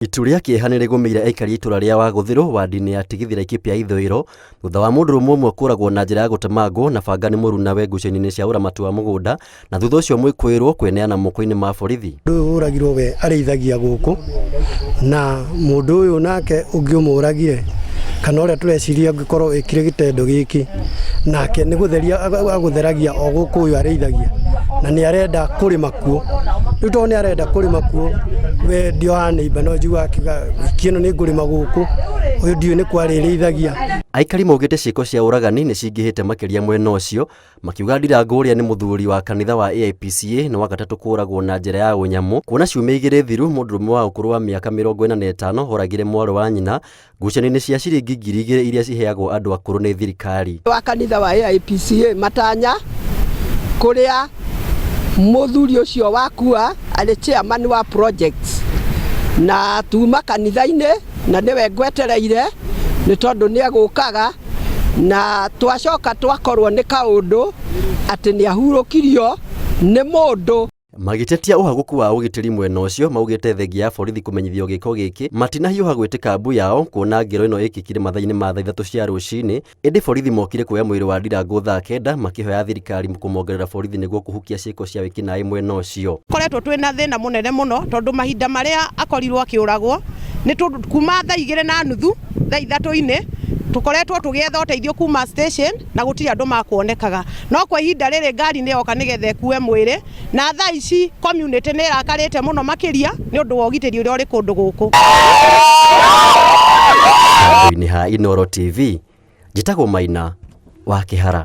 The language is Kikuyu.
Itu rĩa kĩeha nĩ rĩgũmĩire aikari a itũra rĩa Wagũthĩrũ wadi-inĩ ya Tigithĩ Laikipia Ithũĩro thutha wa mũndũrũme ũmwe kũragwo na njĩra ya gũtemangwo na banga nĩ mũrunawe ngucanio-inĩ cia ũramati wa mũgũnda na thutha ũcio mwĩkũĩrwo kwĩneana moko-inĩ ma borithi. Mũndũ ũyũ ũragirwo we arĩithagia gũkũ na mũndũ ũyũ nake ũngĩ ũmũragire kana ũrĩa tũreciria angĩkorwo wĩkire gĩtendo gĩkĩ nake nĩ gũtheria agũtheragia o gũkũ ũyũ arĩithagia na nĩ arenda kũrĩma kuo. Rĩu tondũ nĩ arenda kũrĩma kuo we ndioha neighbour no njiguaga akiuga wiki ĩno nĩ ngũrĩma gũkũ, ũyũ ndiũĩ nĩkũ arĩrĩithagia. Aikari maugĩte ciĩko cia ũragani nĩ cingĩhĩte makĩria mwena ũcio, makiuga Ndirango ũrĩa nĩ mũthuri wa kanitha wa AIPCA nĩ wa gatatũ kũragwo na njĩra ya ũnyamũ kuona ciumia igĩrĩ thiru mũndũrũme wa ũkũrũ wa mĩaka 45 oragire mwarĩ wa nyina Ngucanio-inĩ cia ciringi 2000 iria ciheagwo andũ akũrũ nĩ thirikari. Wa kanitha wa AIPCA Matanya kũrĩa mũthuri ũcio wakua arĩ chairman wa projects na tuma kanitha-inĩ na nĩwe ngwetereire nĩ tondũ nĩ egũkaga na twacoka twakorwo nĩ kaũndũ atĩ nĩ ahurũkirio nĩ mũndũ. Magĩtetia ũhagũku wa ũgitĩri mwena ũcio maugĩte thengia ya borithi kũmenyithio gĩko gĩkĩ matinahiũha gwĩtĩka mbu yao kuona ngero ĩno ĩkĩkire mathaa-inĩ ma thaa ithatũ cia rũcinĩ ĩndĩ borithi mokire kuoya mwĩrĩ wa Ndirango thaa kenda makĩhoya thirikari kũmongerera borithi nĩguo kũhukia ciĩko cia wĩkinaĩ mwena ũcio. Koretwo twĩ na thĩna mũnene mũno tondũ mahinda marĩa akorirwo akĩũragwo nĩ kuma thaa igĩrĩ na nuthu thaa ithatũ-inĩ tũkoretwo tũgĩetha ũteithio kuma station na gũtirĩ andũ makuonekaga no kwa ihinda rĩrĩ ngari nĩ yoka nĩgetha ĩkue mwĩrĩ na thaa ici community nĩ ĩrakarĩte mũno makĩria nĩ ũndũ wa ũgitĩri ũrĩa ũrĩ kũndũ gũkũ. Handũ-inĩ ha Inooro TV, njĩtagwo Maina wa Kĩhara.